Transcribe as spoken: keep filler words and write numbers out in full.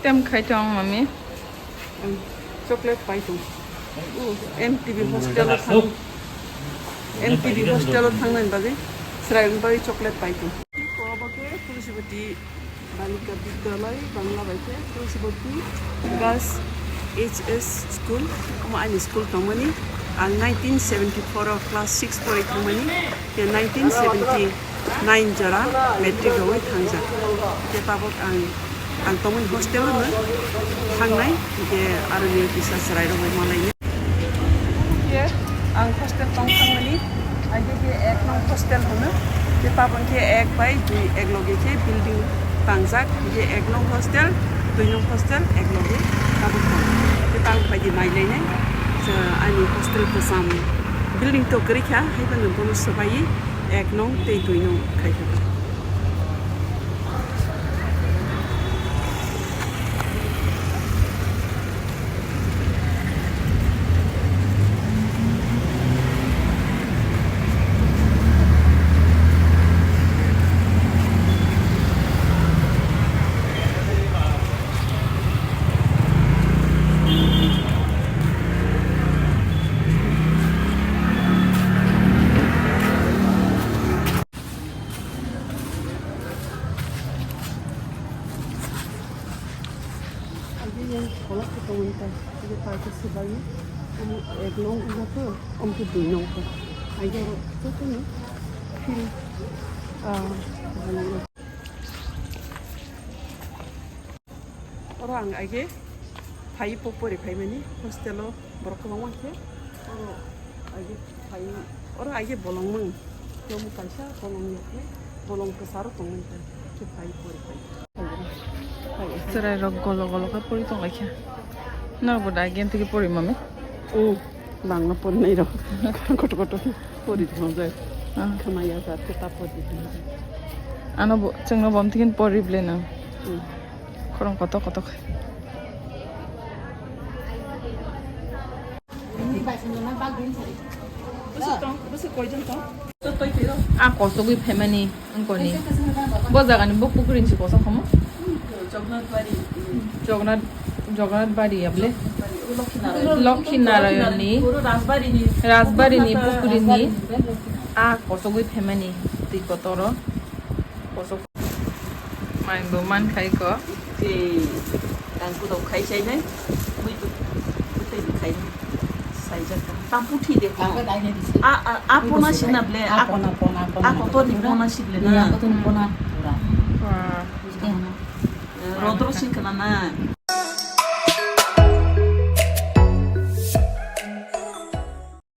Tem khai tong mami. Em, chocolate pai tong. O, M T B hostel o thang. M T B hostel o thang nai bagwi. Chwrai bagwi chocolate pai tong. Ko obo khe Tulsibati Balika Vidyalaya Bangla bai khe Tulsibati Girls H S School. Omo ani school tongmani. Ang nineteen seventy-four o class six pori thangmani. Khe nineteen seventy-nine jora matric rwui thangjak. Khe tabuk ang, ang tongmani hostel no thangnai, khe aro ni kisa chwrai rok bai malainai. Khe ang hostel tong thangmani, aige khe ek nong hostel hwno. Khe tabuk khe ek bai dui ek loge khe building tangjak, khe ek nong hostel, dui nong hostel ek loge tabuk tong. Khe tabuk bai di mailainai, ani hostel kwcham. Building to kwrwi kha, hai phano bono swbai ek nong tei dui nong khai kha. Aige yang kolok ko tongwi ta, aige party se bai, omo ek nong wngkha, omo khe dui nong kha. Aige oro jotono free, ah, oro ang aige phai po pori phaimani hostel o borok kwbangma khe oro aige phai oro aige bolongmung tamo kaisa bolong ya khe bolong kwcharo tongmani khe phai pori phai. Chwrai rok golo golo khe pori tong lai kha. Norok bo da aige twi pori mami. Bangla porinai rok kotor kotor pori thang jai. Ah. Khama ya jat khe ta pori thang jai. Ano bo chwngno bom tikin pori ble nang. Hmm. Khorang kotor kotor. Ah, kosogwi phaimani. Wngkoni. Bo jagani bo pukurini se kosa khomo. Jognath Bari. Jognath, Jognath Bari able. Lokhi Narayan. Lokhi Narayan ni. Rajbari ni. Rajbari ni pukurini. A kosogwi phaimani twi kotoro. Kosok. Mai bo man khai ko. Tei tang kudo khai chai nai. Mui tu. Tei khai. Saijak ka. Tam puthi de ko. Tangka dai ne bisi. A, a, a pona sina ble. A pona, pona, pona. A kotor ni pona si ble na. Iya, kotor ni pona. Pura. Wah. Buji ka na. Rodro sing kana na.